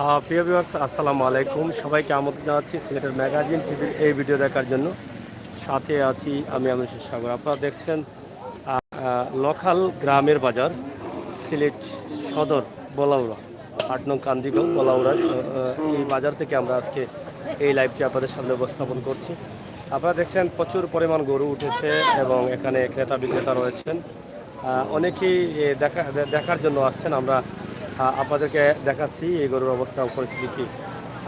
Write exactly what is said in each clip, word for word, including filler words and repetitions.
আহ, প্রিয় ভিউয়ার্স, আসসালামু আলাইকুম। সবাইকে আমন্ত্রণ জানাচ্ছি সিলেটের ম্যাগাজিন টিভির এই ভিডিও দেখার জন্য। সাথে আছি আমি, আমি সাগর। আপনারা দেখছেন, আহ, আহ, লোকাল গ্রামের বাজার, সিলেট সদর বলাউড়া, আট নং কান্দিগাঁও বলাউড়া, আহ, এই বাজার থেকে আমরা আজকে এই লাইভটি আপনাদের সামনে উপস্থাপন করছি। আপনারা দেখছেন, প্রচুর পরিমাণ গরু উঠেছে এবং এখানে ক্রেতা বিক্রেতা রয়েছেন। আহ, অনেকেই, এ, দেখা, দে-, দেখার জন্য আসছেন। আমরা, আহ, আপনাদেরকে দেখাচ্ছি এই গরুর অবস্থা ও পরিস্থিতি কি।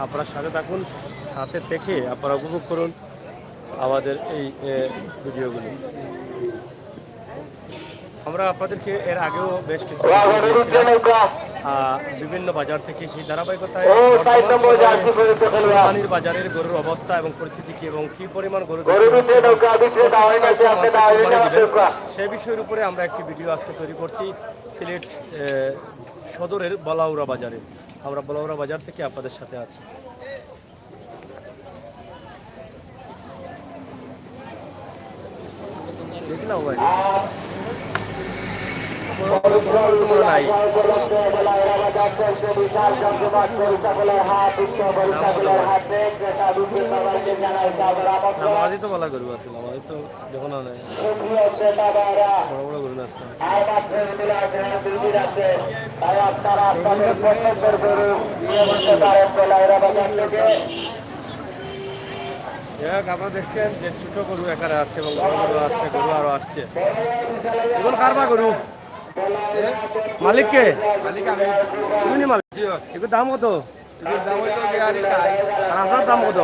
আপনারা সাথে থাকুন, সাথে থেকে আপনারা উপভোগ করুন আমাদের এই, এ, ভিডিওগুলি। আমরা আপনাদেরকে এর আগেও বেশ কিছু ভিডিও দিয়েছিলাম, আহ, বিভিন্ন বাজার থেকে। সেই ধারাবাহিকতায় বর্তমান সময়ে রপ্তানির বাজারের গরুর অবস্থা এবং পরিস্থিতি কি এবং কি পরিমাণ গরু বিক্রি হচ্ছে এবং কত শতাংশ মানুষ কুরবানি দিবেন, সে বিষয়ের উপরে আমরা একটি ভিডিও আজকে তৈরি করছি সিলেট, এ, সদরের বলাউড়া বাজারে। আমরা বলাউড়া বাজার থেকে আপনাদের সাথে আছি। দেখি না ভাই, কোনো, কোনো তো মনে নাই। নামাজি তো ভালা গরু আছে, নামাজি তো দেখো না নাই। বড় বড় গরু আছে। যাই হোক, আপনারা দেখছেন যে ছোট গরু এখানে আছে এবং বড় গরু আছে, গরু আরো আসছে। এখন কারবা গরু? মালিক কে? মালিক আমি। তুমি নি মালিক? জি। এগুর দাম কত? এগুর দাম হইলো গিয়া আর ষাট। আর আপনার দাম কত?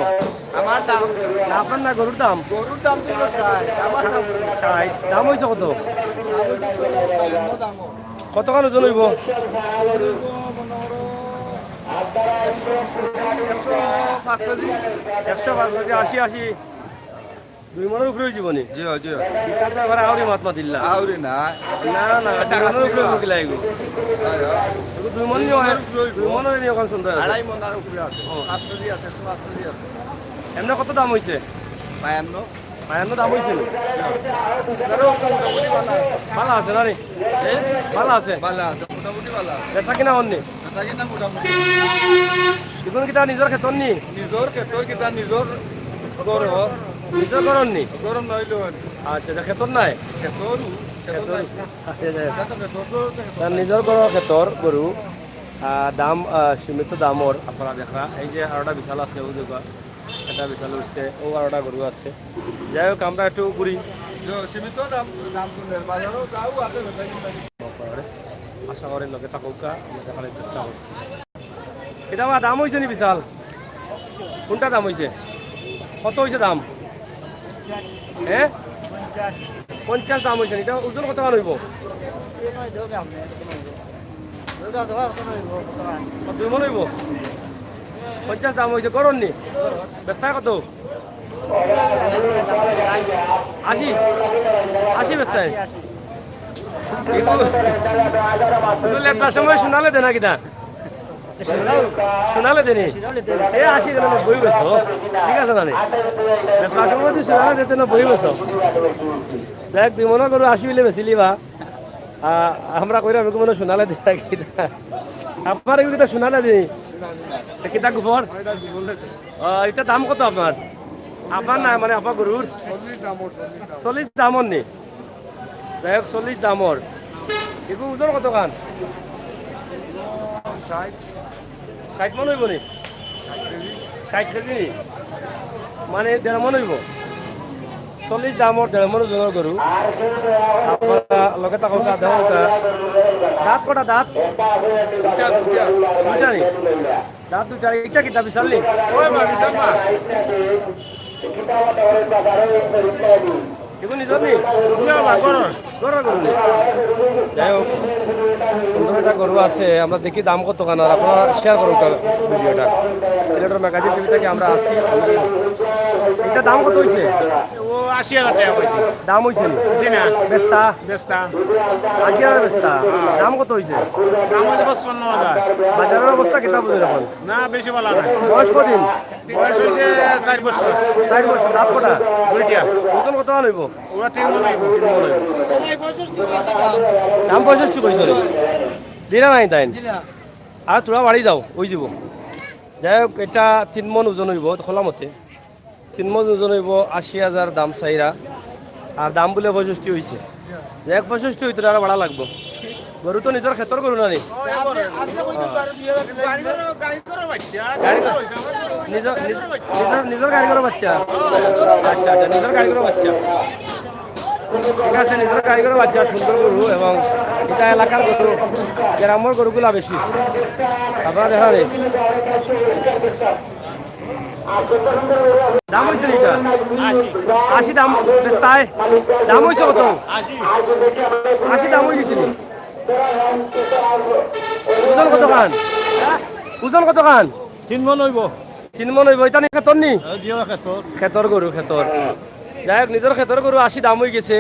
আমার দাম? না, আপনার না, গরুর দাম। গরুর দাম তো হইলো ষাট, আমার দাম হইলো ষাট। দাম হইছে কত? দাম হইছে তো বায়ান্ন দাম। কতখান ওজন হইব? ওজন হইব মনে করো একশো পাঁচ কেজি। একশো পাঁচ কেজি, আশি, আশি। দুই মণর উপরে অইযিবো নি? জি, জি। ইটা তো এবার আউরি মাত মাতিলা। আউরি না। না, না, দুই মণর উপরে অইবো কিলা ইগু। হয়, হয়। ইগু দুই মণ নি অয়, দুই মণ অইলে নি অখন সুন্দর আছে। আড়াই মণর উপরে আছে। ও। পাঁচ কেজি আছে, একশো পাঁচ কেজি আছে। এমনে কত দাম অইছে? বায়ান্ন। বায়ান্ন দাম অইছে নি? ধরো, মোটামুটি ভালা। ভালা আছে না নি? এ? ভালা আছে? ভালা আছে, মোটামুটি ভালা আছে। বেচা কিনা অর নি? বেচা কিনা মোটামুটি। ইগুন কিতা নিজর খেতর নি? নিজর খেতর কিতা নিজর ঘরর। নিজর ঘরর নি? ঘরর নাইলে অয়। আচ্ছা, ইটা খেতর নায়? খেতর, খেতর খেতর। নায়। আচ্ছা, আচ্ছা। ইটা তো খেতর, তো খেতর তার নায়। নিজর ঘরর খেতর গরু, আহ, দাম, আহ, সীমিত দামর আপনারা দেখরা। এই যে আরোটা বিশাল আছে, অউ যে গা-, ইটা বিশাল উঠছে, অউ আরোটা গরু আছে। যাই হোক, আমরা একটু ঘুরি। জি, সীমিত দাম, দাম শুনলেন, বাজারও তাও আছে, বেচা কিনা। আশা করি লগে থাকউক্কা, আমরা দেখানোর চেষ্টা করছি। ইটা আমার দাম অইছে নি বিশাল? কুনটা দাম অইছে? কত অইছে দাম? হ্যাঁ? পঞ্চাশ দাম অইছে নি। ইটা ওজন কতখান অইবো? দুই মণ অইবো? পঞ্চাশ দাম অইছে, ঘরর নি? বেচতায় কত? আশি? আশি বেচতায়? ইগু, ইগু লেতার সময় শুনালে দে না কিতা? শুনালে দে নি? এ আশি গেলে নব্বই বেচো। ঠিক আছে না নি? বেচার সময় যদি শুনালে দে, তে নব্বই বেচো। দেখ, দুই মণর গরু আশি অইলে বেচিলিবা। আ, আমরা কইরাম, ইগু মনে অয় শুনালে দে না কিতা। আপনার ইগু কিতা শুনালে দে নি? এ কিতা গোবর? আ, ইটা দাম কত আপনার? আপনার না, মানে আপনার গরুর? চল্লিশ দামর নি? যাই হোক, চল্লিশ দামর। ইগু ওজন কতখান? ষাট। ষাট মণ অইবো নি? ষাট কেজি নি? মানে দেড় মণ অইবো। চল্লিশ দামর দেড় মণ ওজনর গরু। আপনারা লগে থাকউক্কা, দেখউক্কা। দাঁত কয়টা দাঁত? দুইটা, দুইটা। দুইটা নি? দাঁত দুইটা, ইটা কিতা বিশাল নি? ওই বা, বিশাল বা। ইগু নিজর নি? না বা, ঘরর। ঘরর গরু নি? যাই হোক, সুন্দর একটা গরু আছে, আমরা দেখি দাম কতখান, আর আপনারা শেয়ার করউক্কা ভিডিওটা। সিলেটর ম্যাগাজিন টিভি থেকে আমরা আছি। ইটা দাম কত অইছে? ও আশি হাজার টেকা কইছি। দাম অইছে নি? জি না। বেচতা? বেচতা। আশি হাজার বেচতা? দাম কত অইছে? দাম অইছে পঁচপান্ন হাজার। বাজারর অবস্থা কিতা বুঝইন অখন? না, বেশি ভালা না। বয়স কদিন? বয়স অইছে চাইর বছর। চাইর বছর, দাঁত কয়টা? দুইটা। ওজন কতখান অইবো? ওরা তিন মণ অইবো। তিন মণ অইবো। দাম পঁয়ষট্টি কইছে রে। দিরা নাই তাইন? জি না। আর থুড়া বাড়ি যাও, অই যিবো। যাই হোক, ইটা তিন মণ ওজন অইবো, খোলা মতে। তিন মণ ওজন অইবো, আশি হাজার দাম চাইরা। আর দাম বুলে পঁয়ষট্টি অইছে। যাই হোক, পঁয়ষট্টি অইতো না, আর বাড়া লাগবো। গরু তো নিজর খেতর গরু না নি? গাড়ি, নিজর, নিজ-, নিজর, নিজর গাড়ি ঘরর বাচ্চা। আচ্ছা, আচ্ছা, নিজর গাড়ি ঘরর বাচ্চা। ঠিক আছে, নিজর গাড়ি ঘরর বাচ্চা, সুন্দর গরু এবং ইটা এলাকার গরু, গ্রামর গরুগুলা বেশি। আপনারা দেখা রে। দাম অইছে নি ইটা? আশি দাম বেচতায়? দাম অইছে কত? আশি দাম অই গেছে নি? ওজন কত খান? ওজন কত খান? তিন মণ অইবো। তিন মণ অইবো। ইটা নি খেতর নি? খেতর। খেতর গরু, খেতর। যাই হোক, নিজর খেতর গরু আশি দাম অই গেছে।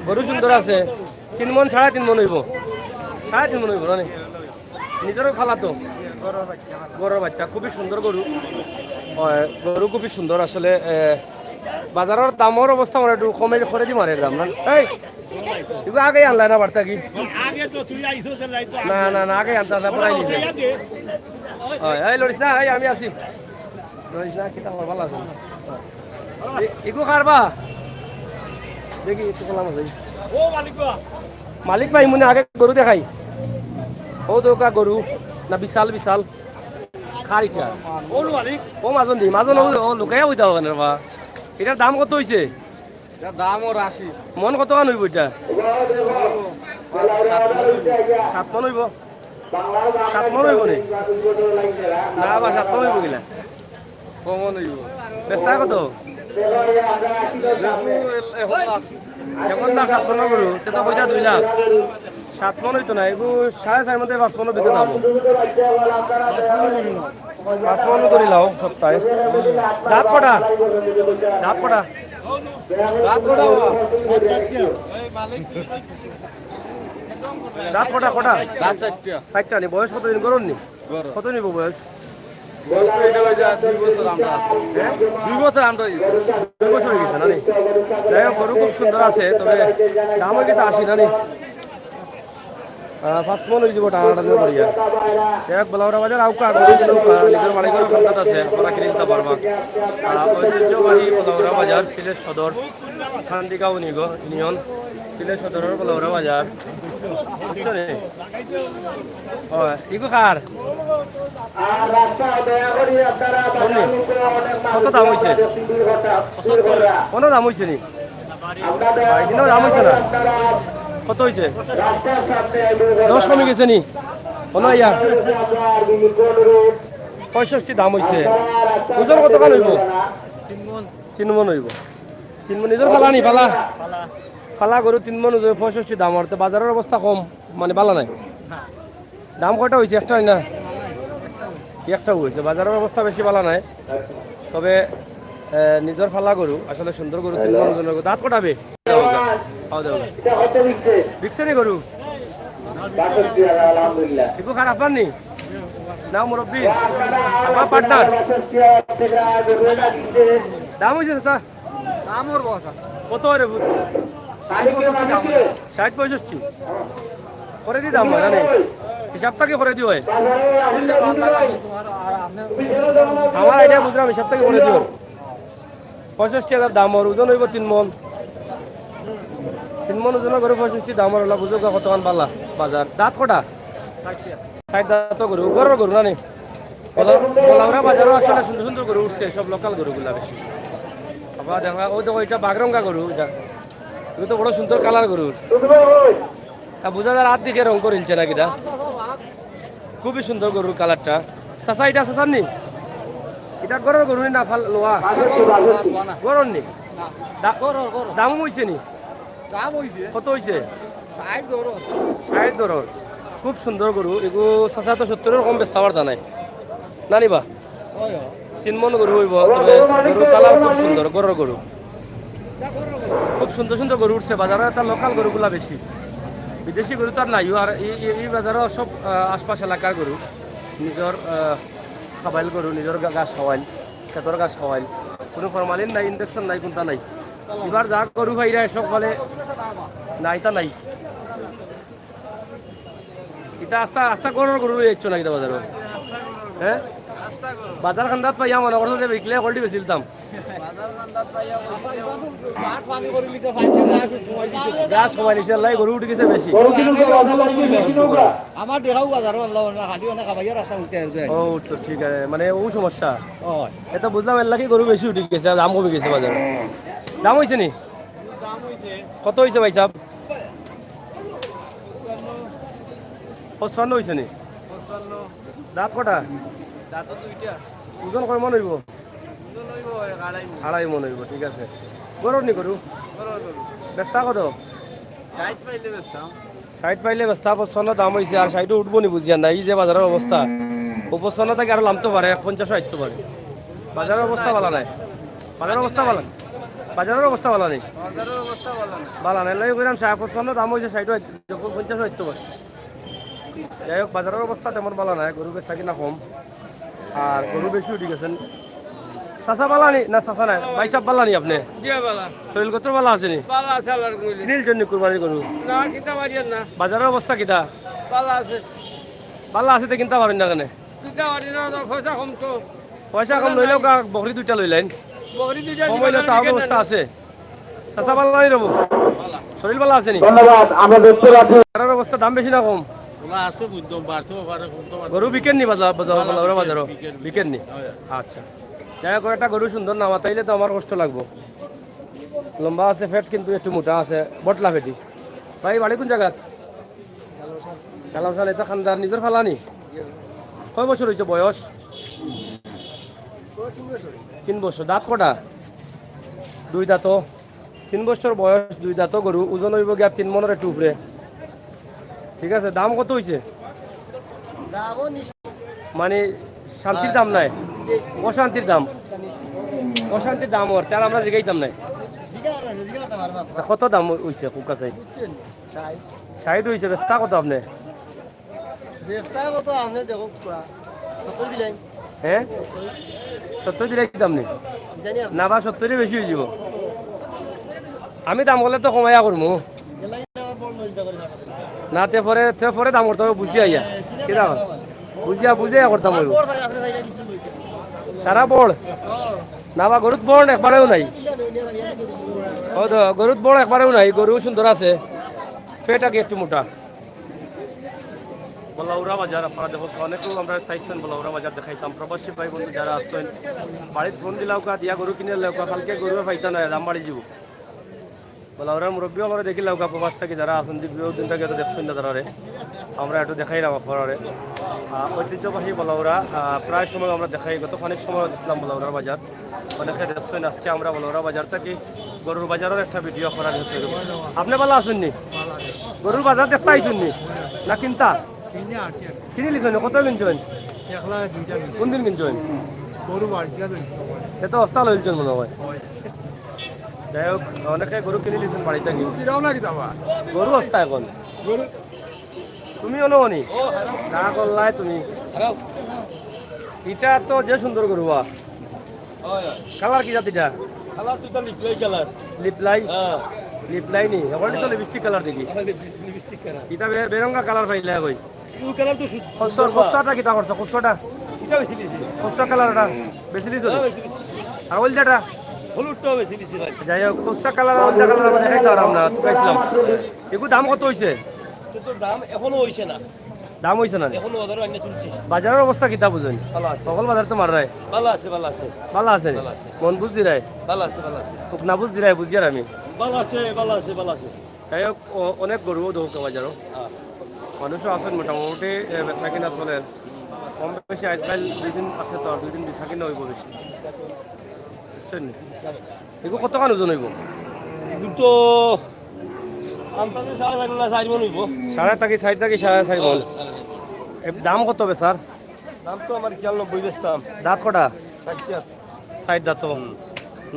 গরু সুন্দর আছে। তিন মণ, সাড়ে তিন মণ অইবো। সাড়ে তিন মণ অইবো না নি? নিজর ফালা তো? ঘরর বাচ্চা, খুবই সুন্দর গরু। অয়, গরু খুবই সুন্দর আসলে। এ, বাজারর দামর অবস্থা মানে একটু কমে করে দি মারে দাম না? এই, ইগু আগে আনলা না বার্তা কি? আগে তো তুই আইছো যে লাই তো না, না, না, আগে আনতা, আনতা, পরে আইছে। অয়, এই লড়িস না, এই আমি আছি। লড়িস না, কিতা খবর, ভালা আছো? এ-, ইগু কার বা? দেখি, একটু কলাম আছে। ও মালিক বা। মালিক ভাই, মনে আগে গরু দেখাই। ও তো কা গরু, না বিশাল বিশাল। কার ইটা? ও মালিক। ও মাজন দি, মাজন ও, ও লুকাইয়া বইতা অখান রে বা। ইটার দাম কত অইছে? ইটার দাম অর আশি। মণ কত খান অইবো ইটা? সাত মণ অইবো। সাত মণ অইবো? সাত মণ অইবো নি? না বা, সাত মণ অইবো কিলা? কমও অইবো। বেচতা কত? বেচবো এ-, এক লাখ। এক লাখ সাত মণ গরু, তে তো পয়সা দুই লাখ। সাত মণ অইতো না, এগু সাড়ে চাইর মধ্যে পাঁচ মণর ভিতরে যাইবো। পাঁচ মণ ধরি লাও সপ্তাহে। দাঁত কটা? দাঁত কটা? দাঁত কটা বাবা? দাঁত কটা, কটা? দাঁত চাইরটা। চাইরটা নি, বয়স কতদিন করুন নি? গরু। কত নিব বয়স? বয়স তো এটা হয়ে যায় দুই বছর আমরা। হ্যাঁ? দুই বছর আমরা। দুই বছর অই গেছে না নি? যাই হোক, গরু খুব সুন্দর আছে, তবে দাম অই গেছে আশি না নি? আহ, পাঁচ মণ অই যাইবো টানাটানি করিয়া। যাই হোক, বলাউরা বাজার আউকা, গরু কিনউকা, নিজর বাড়ি ঘর খান্দাত আছে, আপনারা কিনে নিতে পারবা। আহ, ঐতিহ্যবাহী বলাউরা বাজার, সিলেট সদর, খান্দিগাঁও ইউনিগ-, ইউনিয়ন, সিলেট সদরর বলাউরা বাজার। বুঝছো নি? অয়, ইগু কার? কত দাম অইছে? কোনো দাম অইছে নি? ভাই, কোনো দাম অইছে না। কত অইছে? দশ কমি গেছে নি? কোনো ইয়া? পঁয়ষট্টি দাম অইছে। ওজন কত খান অইবো? তিন মণ অইবো। তিন মণ নিজর ফালা নি, ফালা? ফালা গরু তিন মণ ওজন, পঁয়ষট্টি দাম। আর তো বাজারর অবস্থা কম, মানে ভালা নায়। দাম কয়টা অইছে? একটা অয় না? একটা অইছে। বাজারর অবস্থা বেশি ভালা নায়। তবে, এ, নিজর ফালা গরু, আসলে সুন্দর গরু, তিন মণ ওজনর গরু। দাঁত কটা বে? দাও, দাও। খাও দাও। বিকছে নি গরু? ইগু কার, আপনার নি? না মুরব্বি? আপনার পার্টনার? দাম অইছে চাচা? দাম অর বসা। কত অয় রে ভূত? ষাইট পঁয়ষট্টি। করে দি দাম অয় না নি? হিসাব থাকি করে দিও অয়। আমার আইডিয়া বুঝলাম, হিসাব থাকি করে দিও। পঁয়ষট্টি হাজার দাম অর, ওজন অইবো তিন মণ। তিন মণ ওজনর গরু পঁয়ষট্টি দাম অর, অলা বুঝো কতখান ভালা বাজার। দাঁত কটা? ষাইট দাঁত গরু, ঘরর গরু না নি? বলা-, বলাউরা বাজারো আসলে সুন্দর সুন্দর গরু উঠছে, সব লোকাল গরুগুলা বেশি। আবার দেখা, ওই দেখো, এটা বাগরঙ্গা গরু, এটা। এটা তো বড় সুন্দর কালার গরু। আর বুঝা যায়, রাত দিকে রং করিলছে না কিতা। খুবই সুন্দর গরুর কালারটা। চাচা, এটা চাচার নি? এটা ঘরর গরু নি না ফাল-, লওয়া? ঘরর নি? দা-, দাম অইছে নি? দাম অইছে। কত অইছে? ষাইট ধরো। ষাইট ধরো। খুব সুন্দর গরু। এগু চাচা তো সত্তরর কম বেচতা পারতা নায়। না নি বা? তিন মণ গরু অইবো, তবে গরুর কালার খুব সুন্দর, ঘরর গরু। খুব সুন্দর সুন্দর গরু উঠছে বাজারো, এটা লোকাল গরুগুলা বেশি। বিদেশি গরু তো আর নাই, আর এই, এই, এই বাজারো সব, আহ, আশপাশ এলাকার গরু। নিজর, আহ, খাবাইল গরু, নিজর গা-, ঘাস খাওয়াইল, খেতর ঘাস খাওয়াইল। কোনো ফরমালিন নাই, ইনজেকশন নাই, কোনটা নাই। এবার যা গরু ভাইরা সব বলে, না, এটা নাই। আস্তা, আস্তা ঘরর গরু লইয়া আইছো নাকি বাজারো? হ্যাঁ? বাজার কান্দাত পাইয়া মনো করছো যে বিকলে হকলটি বেচিলতাম। ঘাস কমাই দিছে, আল্লাহ গরু উঠি গেছে বেশি। আমার দেখাও বাজারও আল্লাহ না, খালি অনেক খাবাইয়া রাস্তা উঠতে আসবে। ও, তো ঠিক আছে, মানে ও সমস্যা। ও। এটা বুঝলাম, এর লাগি গরু বেশি উঠি গেছে, আর দাম কমি গেছে বাজারে। দাম হইছে নি? কত হইছে ভাই সাহেব? পঁচপান্ন হইছে নি? দাঁত কটা? ওজন কয় মন হইব? আড়াই মন হইব, ঠিক আছে। গরুর নি গরু? বেচতা কত? ষাইট পাইলে বেচতা, পঁচপান্ন দাম হইছে, আর ষাইটও উঠবো নি বুঝিয়ার না। এই যে বাজারর অবস্থা, ও পঁচপান্ন থাকি আরো লামতো পারে, পঞ্চাশও আইতো পারে। বাজারর অবস্থা ভালা নায়, বাজারর অবস্থা ভালা, বাজারর অবস্থা ভালা নায়। ভালা নায়, লই কইরাম ষাইট, পঁচপান্ন দাম হইছে, ষাইটও আইতো, পঞ্চাশও আইতো পারে। যাই হোক, বাজারর অবস্থা তেমন ভালা নায়, গরু বেচা কিনা কম, আর গরু বেশি উঠি গেছে। চাচা ভালা নি? না, চাচা নায়, ভাই সাহেব ভালা নি আপনে? জি ভাই, ভালা। শরীর গতর ভালা আছে নি? ভালা আছে, আল্লাহর হুকুমে। কিনিলছইন নি কুরবানির গরু? না, কিনতা পারিয়ার না। বাজারর অবস্থা কিতা? ভালা আছে। ভালা আছে তে কিনতা পারইন না কেনে? কিনতা পারি না, তো পয়সা কম তো। পয়সা কম লইলেও কা-, বকরি দুইটা লইলাইন। বকরি দুইটা কম দিবা হইলে না, তাও বিকেল ব্যবস্থা না। আছে। চাচা ভালা নি রবো? শরীর ভালা আছে নি? ধন্যবাদ। আমরা দেখতে পাচ্ছি বাজারর অবস্থা দাম বেশি না কম? ওলা আছে, বুঝতাম, বাড়তেও পারে, কমতেও পারে। গরু বিকেন নি বাজার, বাজার, ভালা বাজার, বিকেন, বাজারও? বিকেন, বিকেন। বিকেন নি? হ্যাঁ। আচ্ছা। যাই হোক, একটা গরু সুন্দর না মাতাইলে তো আমার কষ্ট লাগবো। লম্বা আছে ফেট, কিন্তু একটু মোটা আছে, বটলা ফেটি। ভাই, বাড়ি কোন জাগাত? কালামশাল, এটা খান্দার নিজর ফালানি? কয় বছর হইছে বয়স? তিন বছর। দাঁত কটা? দুই দাঁত। তিন বছর বয়স, দুই দাঁত গরু, ওজন হইব গিয়া তিন মনের একটু উপরে। ঠিক আছে, দাম কত হইছে? মানে শান্তির দাম নাই, অশান্তির দাম, অশান্তির দাম ওর, তাহলে আমরা জিগাইতাম নাই। তা কত দাম হইছে কুকা চাই? ষাইট হইছে, বেচতা কত আপনে? বেচতা কত আপনে দেখো, কোয়া। সত্তর দিলাই। হ্যাঁ? সত্তর দিলাই কি দাম নেই? জানি আপনি। না বা সত্তরই বেশি হয়ে যাব। আমি দাম করলে তো কমাইয়া করমু। এলাই না, বড় মহিলা করে না। না, তে পরে, তে পরে দাম করতে হবে, বুঝিয়া আইয়া। কি দাম? বুঝিয়া, বুঝিয়া করতাম হইব। বড় থাকে, আপনি চাইলে বিক্রি করে। সারা বড়? হ্যাঁ। না বা গরুত বড় একবারেও নাই। ও তো, গরুত বড় একবারেও নাই, গরু সুন্দর আছে। পেট আগে একটু মোটা। বলাউরা বাজার, আপনারা দেখো, অনেকেও আমরা চাইছেন বলাউরা বাজার দেখাইতাম। প্রবাসী ভাই বন্ধু যারা আছেন, বাড়িত ফোন দিলাউকা, দিয়া গরু কিনে লাউকা, কালকে গরু পাইতা না, দাম বাড়ি যাব। বলাউরার মুরব্বী আমরা দেখি লাউকা, প্রবাস থাকি যারা আছেন, দীর্ঘ দিন থাকি তো দেখছেন না তারারে। আমরা একটু দেখাইলাম আপনারারে। আহ, ঐতিহ্যবাহী বলাউরা, আহ, প্রায় সময় আমরা দেখাই, গত অনেক সময় দিছিলাম বলাউরার বাজার। অনেকে দেখছেন, আজকে আমরা বলাউরা বাজার থাকি গরুর বাজারর একটা ভিডিও করার হচ্ছে। আপনি ভালা আছেন নি? গরুর বাজার দেখতে আইছেন নি? না কিনতা? কিনে আর কি। কিনে লিছেন? কত কিনছেন? এক লাখ দুইটা কিনছি। কোন দিন কিনছেন? গরু বাড়িতে আর লইছি। এ তো হস্তা লইছেন মনে হয়। হয়। যাই হোক, অনেকে গরু কিনে লিছেন বাড়ি থাকি। গরু কিনাও না কিতা বা? গরু হস্তা এখন। গরু তুমি অনো নি? যা করলাই তুমি। খারাপ। ইটা তো যে সুন্দর গরু বা। হয়, হয়। কালার কি জাত ইটা? কালার তো ইটা লিপলাই কালার। লিপলাই? হ্যাঁ। লিপলাই নি? এখন তো হ্যাঁ। লিপস্টিক কালার দেখি। হ্যাঁ, লিপ-, লিপস্টিক কালার। ইটা বে-, বেরঙ্গা কালার পাইলে কই? ই কালার তো সু-, খসড়া, সুন্দর বা। খসড়াটা কিতা করছো? খসড়াটা? ইটা বেশি নিছি। খসড়া কালার এটা বেশি নিছো? হ্যাঁ, বেশি নিছি। আর ওইলজাটা? হলুদটাও বেশি নিছি ভাই। যাই হোক, খসড়া কালার আর ওইলজা কালার আমরা দেখাইতে পারলাম না, তুকাইছিলাম। এগুর দাম কত হইছে? তো, তো দাম এখনো হইছে না। দাম হইছে না নি? এখনো বাজারো আনিয়া তুলছি। বাজারর অবস্থা কিতা বুঝইন? ভালা আছে। সকল বাজার তো মাররায়। ভালা আছে, ভালা আছে। ভালা আছে নি? ভালা আছে। মন বুঝ দিরায়? ভালা আছে, ভালা আছে। শুকনা বুঝ দিরায়, বুঝিয়ার আমি। ভালা আছে, ভালা আছে, ভালা আছে। যাই হোক, অ-, অনেক গরুও দৌকা বাজারো। হ্যাঁ। মানুষও আছেন মোটামুটি, এ, বেচা কিনা চলের। কম বেশি আইজকাল দুই দিন আছে তো, আর দুই দিন বেচা কিনা হইব বেশি। বুঝছেন নি? এগুর কতখান ওজন হইব? এগুর তো আন্দাজে সাড়ে চার না চার মন হইব। সাড়ে থাকি, চাইর থাকি সাড়ে চাইর মন। হ্যাঁ, সাড়ে চাইর মন। এর দাম কত বেচার? দাম তো আমার খেয়াল নব্বই বেচতাম। দাঁত কটা? চাইরটা। চাইর দাঁত তো। হুম।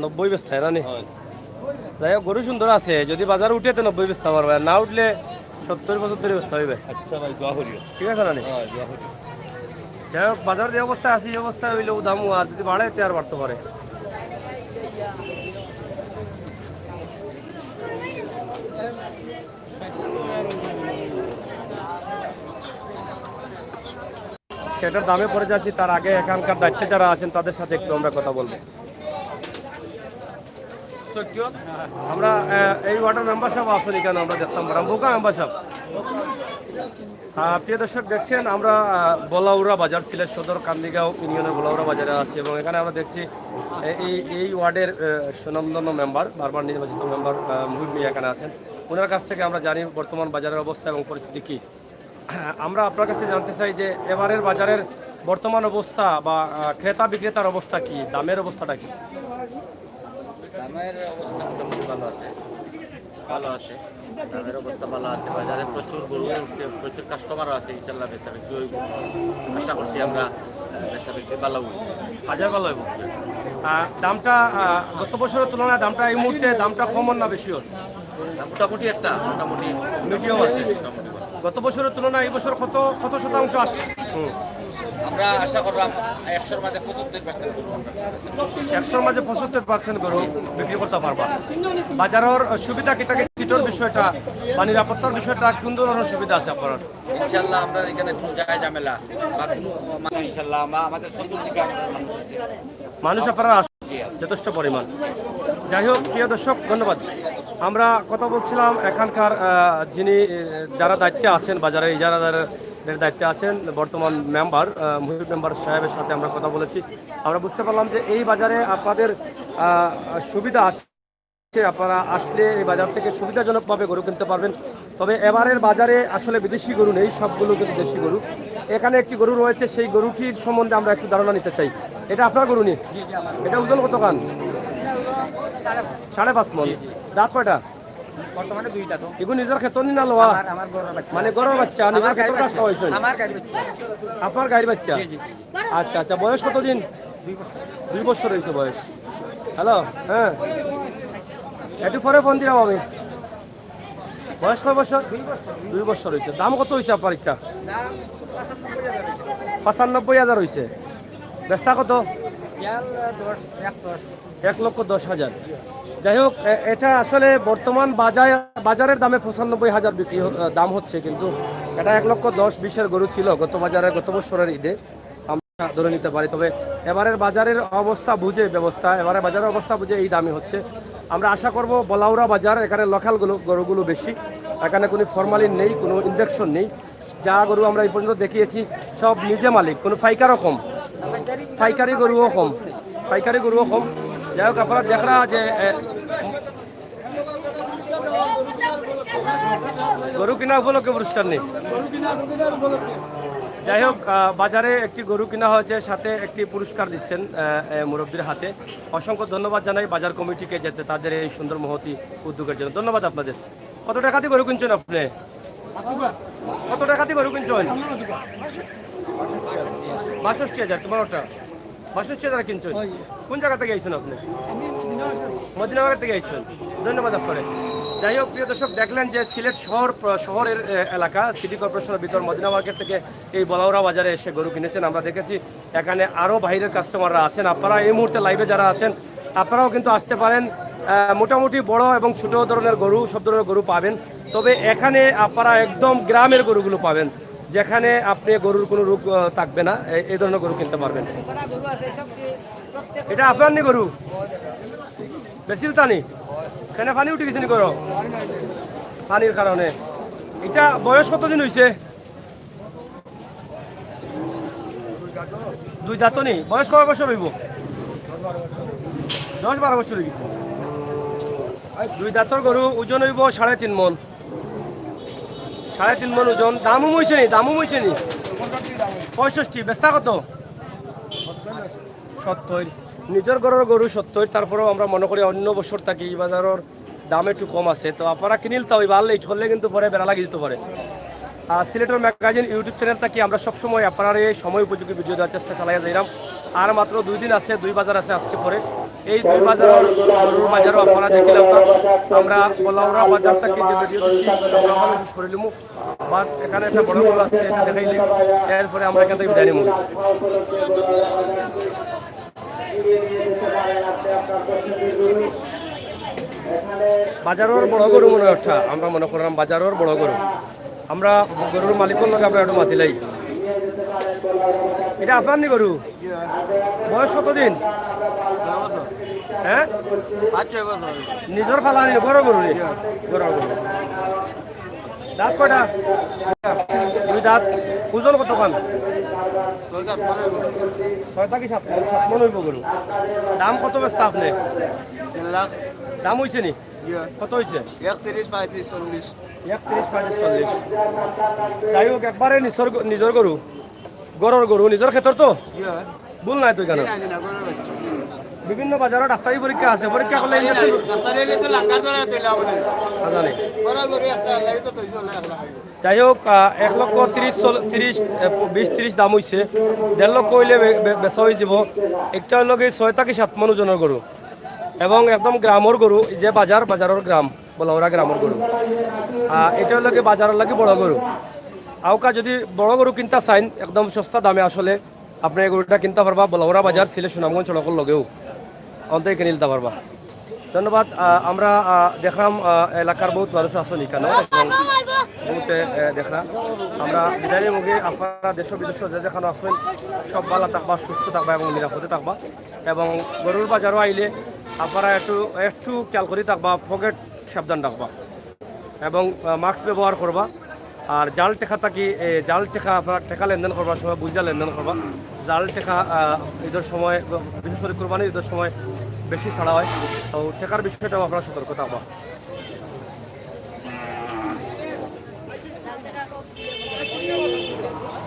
নব্বই বেচতায় না নি? হয়। যাই হোক, গরু সুন্দর আছে, যদি বাজার উঠে তো নব্বই বেচতা পারবা, আর না উঠলে সত্তর পঁচাত্তর বেচতা হইবে। আচ্ছা ভাই, দোয়া করিও। ঠিক আছে না নি? হ্যাঁ, দোয়া করিও। যাই হোক, বাজার যে অবস্থায় আছে, এই অবস্থায় হইলেও দাম, আর যদি বাড়ে, তে আর বাড়তে পারে। সেটার দামে পড়ে যাচ্ছি, তার আগে এখানকার দায়িত্বে যারা আছেন তাদের সাথে একটু আমরা কথা বলবো। আমরা, আহ, এই ওয়ার্ডের মেম্বার সাহেব আছেন এখানে, আমরা দেখতাম পারাম। বোকা মেম্বার সাহেব। আহ, প্রিয় দর্শক, দেখছেন আমরা, আহ, বলাউড়া বাজার, সিলেট সদর কান্দিগাঁও ইউনিয়নের বলাউড়া বাজারে আছি এবং এখানে আমরা দেখছি এ-, এই, এই ওয়ার্ডের, আহ, সুনামধন্য মেম্বার, বারবার নির্বাচিত মেম্বার, আহ, মুহিব মিয়া এখানে আছেন। ওনার কাছ থেকে আমরা জানি বর্তমান বাজারের অবস্থা এবং পরিস্থিতি কি। আমরা আপনার কাছে জানতে চাই যে এবারের বাজারের বর্তমান অবস্থা বা, আহ, ক্রেতা বিক্রেতার অবস্থা কি, দামের অবস্থাটা কি? দামের অবস্থা মোটামুটি ভালো আছে, ভালো আছে। দামের অবস্থা ভালো আছে, বাজারে প্রচুর গরু উঠছে, প্রচুর কাস্টমারও আছে, ইনশাল্লাহ বেচা বিক্রি হইব। আশা করছি আমরা, আহ, বেচা বিক্রি ভালো হইব। বাজার ভালো হইব। আহ, দামটা, আহ, গত বছরের তুলনায় দামটা এই মুহূর্তে দামটা কম না বেশি হয়? মোটামুটি একটা, মোটামুটি মিডিয়াম আছে। মোটামুটি। গত বছরের তুলনায় এই বছর কত, কত শতাংশ আসে? হুম। আমরা আশা করলাম একশোর মাঝে পঁচাত্তর পার্সেন্ট গরু আমরা। একশোর মাঝে পঁচাত্তর পার্সেন্ট গরু বিক্রি করতে পারবা। বাজারের সুবিধা কি থাকে, কিটর বিষয়টা, বা নিরাপত্তার বিষয়টা, কোন ধরনের সুবিধা আছে আপনার? ইনশাল্লাহ আমরা এখানে কোনো যায় ঝামেলা বা কোনো, ইনশাল্লাহ আমরা, আমাদের চতুর্দিকে আমাদের মানুষ আছে। মানুষ আপনারা আছে যথেষ্ট পরিমাণ। যাই হোক, প্রিয় দর্শক, ধন্যবাদ। আমরা কথা বলছিলাম এখানকার, আহ, যিনি, আহ, যারা দায়িত্বে আছেন, বাজারে ইজারাদারের দায়িত্বে আছেন বর্তমান মেম্বার, আহ, মুহিব মেম্বার সাহেবের সাথে আমরা কথা বলেছি। আমরা বুঝতে পারলাম যে এই বাজারে আপনাদের, আহ, সুবিধা আছে, আপনারা আসলে এই বাজার থেকে সুবিধাজনকভাবে গরু কিনতে পারবেন। তবে এবারের বাজারে আসলে বিদেশি গরু নেই, সবগুলো কিন্তু দেশি গরু। এখানে একটি গরু রয়েছে, সেই গরুটির সম্বন্ধে আমরা একটু ধারণা নিতে চাই। এটা আপনার গরু নি? এটা ওজন কত খান? সাড়ে পাঁচ মন। দাঁত কয়টা? বর্তমানে দুইটা তো। এগুলো নিজের খেতর নি না লওয়া? আমার, আমার ঘরর বাচ্চা। মানে ঘরর বাচ্চা, নিজের আমার খেতর গাইর ঘাস বাচ্চা। খাওয়াইছেন? আমার গাইর বাচ্চা। আপনার গাইর বাচ্চা? জি, জি, জি। আচ্ছা, আচ্ছা, বয়স কত দিন? দুই বছর। দুই বছর হয়েছে বয়স। হ্যালো, হ্যাঁ, একটু পরে ফোন দিলাম আমি। বয়স কয় বছর? দুই বছর। দুই বছর হয়েছে। দাম কত হয়েছে আপনার একটা? দাম পঁচানব্বই হাজার হয়েছে। পঁচানব্বই হাজার হয়েছে। বেচতা কত? এক দশ, এক দশ। এক লক্ষ দশ হাজার। যাই হোক, এ-, এটা আসলে বর্তমান বাজার, বাজারের দামে পঁচানব্বই হাজার বিক্রি হ-, দাম হচ্ছে, কিন্তু এটা এক লক্ষ দশ বিশের গরু ছিল গত বাজারে, গত বছরের ঈদে। আমরা ধরে নিতে পারি। তবে এবারের বাজারের অবস্থা বুঝে ব্যবস্থা, এবারে বাজারের অবস্থা বুঝে এই দামই হচ্ছে। আমরা আশা করব বলাউড়া বাজার, এখানে লোকাল গরু, গরুগুলো বেশি, এখানে কোনো ফরমালিন নেই, কোনো ইঞ্জেকশন নেই। যা গরু আমরা এই পর্যন্ত দেখিয়েছি, সব নিজে মালিক, কোনো পাইকারও কম, পাইকারি গরুও কম, পাইকারি গরুও কম। যাই হোক, আপনারা দেখরা যে, এ, গরু কিনা উপলক্ষে পুরস্কার নেই। যাই হোক, আহ, বাজারে একটি গরু কিনা হয়েছে, সাথে একটি পুরস্কার দিচ্ছেন, আহ, এ, মুরব্বীর হাতে। অসংখ্য ধন্যবাদ জানাই বাজার কমিটিকে, যাতে তাদের এই সুন্দর মহতি উদ্যোগের জন্য। ধন্যবাদ আপনাদের। কত টাকা দিয়ে গরু কিনছেন আপনি? কত টাকা দিয়ে গরু কিনছেন? বাষট্টি হাজার। তোমার ওটা বাষট্টি হাজার কিনছেন? কোন জায়গা থেকে আইছেন আপনি? মদিনা মার্কেট থেকে আইছেন। ধন্যবাদ আপনারে। যাই হোক, প্রিয় দর্শক, দেখলেন যে সিলেট শহর, শহরের, এ, এলাকা, সিটি কর্পোরেশনের ভিতর মদিনা মার্কেট থেকে এই বলাউড়া বাজারে এসে গরু কিনেছেন। আমরা দেখেছি এখানে আরও বাইরের কাস্টমাররা আছেন। আপনারা এই মুহূর্তে লাইভে যারা আছেন, আপনারাও কিন্তু আসতে পারেন। আহ, মোটামুটি বড় এবং ছোট ধরনের গরু, সব ধরনের গরু পাবেন। তবে এখানে আপনারা একদম গ্রামের গরুগুলো পাবেন, যেখানে আপনি গরুর কোনো রোগ, আহ, থাকবে না, এ-, এই ধরনের গরু কিনতে পারবেন। এটা আপনার নি গরু? বেচিলতা নি? কেনে পানি উঠি গেছে নি গরু? পানির কারণে। এটা বয়স কতদিন হইছে? দুই দাঁত নি? বয়স কয় বছর হইব? দশ বারো বছর হয়ে গেছে। দুই দাঁতর গরু, ওজন হইব সাড়ে তিন মন। সাড়ে তিন মন ওজন। দামও হইছে নি? দামও হইছে নি? পঁয়ষট্টি। বেচতা কত? সত্তর। নিজের ঘরের গরু সত্তর, তারপরেও আমরা মনে করি অন্য বছর থাকি এই বাজারের দাম একটু কম আছে। তো আপনারা কিনিলতা অইবা, আর লেট করলে কিন্তু পরে বেড়া লাগি যেতে পারে। আর সিলেটের ম্যাগাজিন YouTube চ্যানেল থাকি আমরা সবসময় আপনারা এই সময় উপযোগী ভিডিও দেওয়ার চেষ্টা চালাইয়া যাইলাম। আর মাত্র দুই দিন আছে, দুই বাজার আছে আজকে পরে। এই দুই বাজারের গরুর বাজারও আপনারা দেখিলাম না। আমরা বলাউড়া বাজার থাকি যে ভিডিও দিচ্ছি, আমরা ওখানে শেষ করে নিমু। বাট এখানে একটা বড় গরু আছে, এটা দেখাইলে এরপরে আমরা এখান থেকে বিদায় নিমু। বাজারের বড় গরু মনে হয় একটা, আমরা মনে করলাম বাজারের বড় গরু। আমরা গরুর মালিকের লগে আমরা একটু মাতিলাই। এটা আপনার নি গরু? বয়স কত দিন? হ্যাঁ? নিজর ফালা নি, ঘরর গরু নি? ঘরর গরু। দাঁত কয়টা? দুই দাঁত। ওজন কত খান? ছয় থাকি সাত মন, সাত মন অইবো গরু। দাম কত বেচতা আপনে? তিন লাখ। দাম অইছে নি? কত অইছে? একত্রিশ, পঁয়ত্রিশ, চল্লিশ। একত্রিশ, পঁয়ত্রিশ, চল্লিশ। যাই হোক, একবারে নিজর গ-, নিজর গরু, ঘরর গরু, নিজর খেতর তো? ভুল নাই তো এখানে। বিভিন্ন বাজারো ডাক্তারি পরীক্ষা আছে, পরীক্ষা করলে injection। যাই হোক, আহ, এক লক্ষ তিরিশ, চল-, তিরিশ, আহ, বিশ, তিরিশ দাম অইছে, দেড় লক্ষ অইলে বে-, বে-, বেচা অইযিবো। একটা অইলো কি ছয় থাকি সাত মন ওজনর গরু, এবং একদম গ্রামর গরু, যে বাজার, বাজারর গ্রাম, বলাউরা গ্রামর গরু। আহ, এটা অইলো কি বাজারর লাগি বড় গরু। আউকা যদি বড় গরু কিনতা চাইন একদম সস্তা দামে, আসলে আপনে এই গরুটা কিনতা পারবা বলাউরা বাজার, সিলেট সুনামগঞ্জ সড়কর লগেউ, অন্তে কিনিলতা পারবা। ধন্যবাদ। আহ, আমরা, আহ, দেখলাম, আহ, এলাকার বহুত মানুষ আছইন এখানো, এবং বহুতে, আহ, দেখলাম। আমরা বিদায় মুখে আপনারা দেশ বিদেশ যে যেখানো আছইন, সব ভালা থাকবা, সুস্থ থাকবা এবং নিরাপদে থাকবা। এবং গরুর বাজারো আইলে আপনারা একটু, একটু খেয়াল করি থাকবা, পকেট সাবধান রাখবা এবং, আহ, মাস্ক ব্যবহার করবা। আর জাল টেকা থাকি, এ, জাল টেকা, আপনারা টেকা লেনদেন করবার সময় বুঝিয়া লেনদেন করবা। জাল টেকা, আহ, ঈদর সময়, বিশেষ করে কুরবানি ঈদর সময় বেশি ছাড়া হয়, তো টেকার বিষয়টাও আপনারা সতর্ক থাকবা।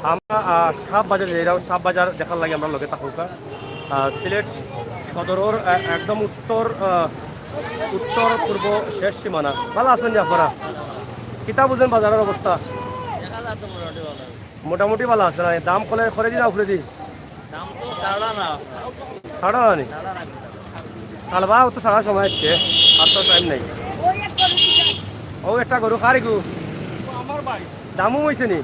আমরা, আহ, সাব বাজার যাইরাম, সাব বাজার দেখার লাগি আমরার লগে থাকউক্কা। আহ, সিলেট সদরর, আহ, একদম উত্তর, আহ, উত্তর পূর্ব শেষ সীমানা। ভালা আছইন নি আপনারা? কিতা বুঝইন বাজারর অবস্থা? মোটামুটি ভালা আছে না? দাম কলে, করেদি না উফরেদি? দাম তো ছাড়া না। ছাড়া না নি? ছাড়া না। ছাড়বা, অউ তো ছাড়ার সময় আইছে, আর তো টাইম নাই। অউ একটা গরু কার ইগু? আমার ভাই। দামও অইছে নি?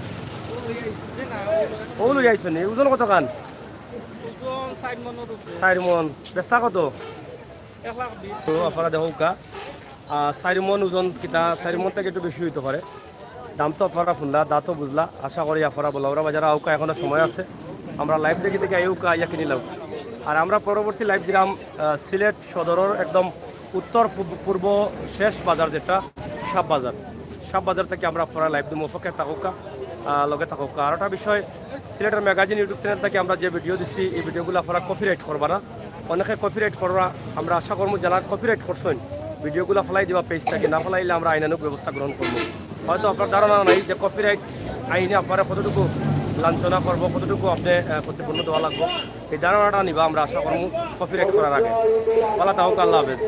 অউ লই আইছো নি? ওজন কত খান? ওজন চাইর মনর উপরে। চাইর মন। বেচতা কত? এক লাখ বিশ। তো আপনারা দেখউক্কা, আহ, চাইর মন ওজন কিতা, চাইর মন থাকি একটু বেশি অইতো পারে। দাম তো আপনারা হুনলা, দামও বুঝলা। আশা করি আপনারা বলাউরা বাজারো আউক্কা, এখনো সময় আছে। আমরার live দেখি দেখি আইউক্কা, আইয়া কিনিলাউক্কা। আর আমরা পরবর্তী live দিরাম, আহ, সিলেট সদরর একদম উত্তর পূব-, পূর্ব শেষ বাজার, যেটা সাব বাজার। সাব বাজার থাকি আমরা আপনারার live দিমু, অপেক্ষায় থাকউক্কা, আহ, লগে থাকউক্কা। আর একটা বিষয়, সিলেটের magazine YouTube channel থাকি আমরা যে video দিছি, এই videoগুলা আপনারা copyright করবা না। অনেকে copyright কররা, আমরা আশা করমু যারা copyright করছইন, videoগুলা ফালাই দিবা page থাকি, না ফালাইলে আমরা আইনানুগ ব্যবস্থা গ্রহণ করমু। হয়তো আপনার ধারণা নাই যে copyright আইনে আপনারে কতটুকু লাঞ্ছনা করবো, কতটুকু আপনে, আহ, ক্ষতিপূর্ণ দেওয়া লাগবো, এই ধারণাটা নিবা আমরা আশা করমু copyright করার আগে। ভালা থাকউক্কা, আল্লাহ হাফেজ।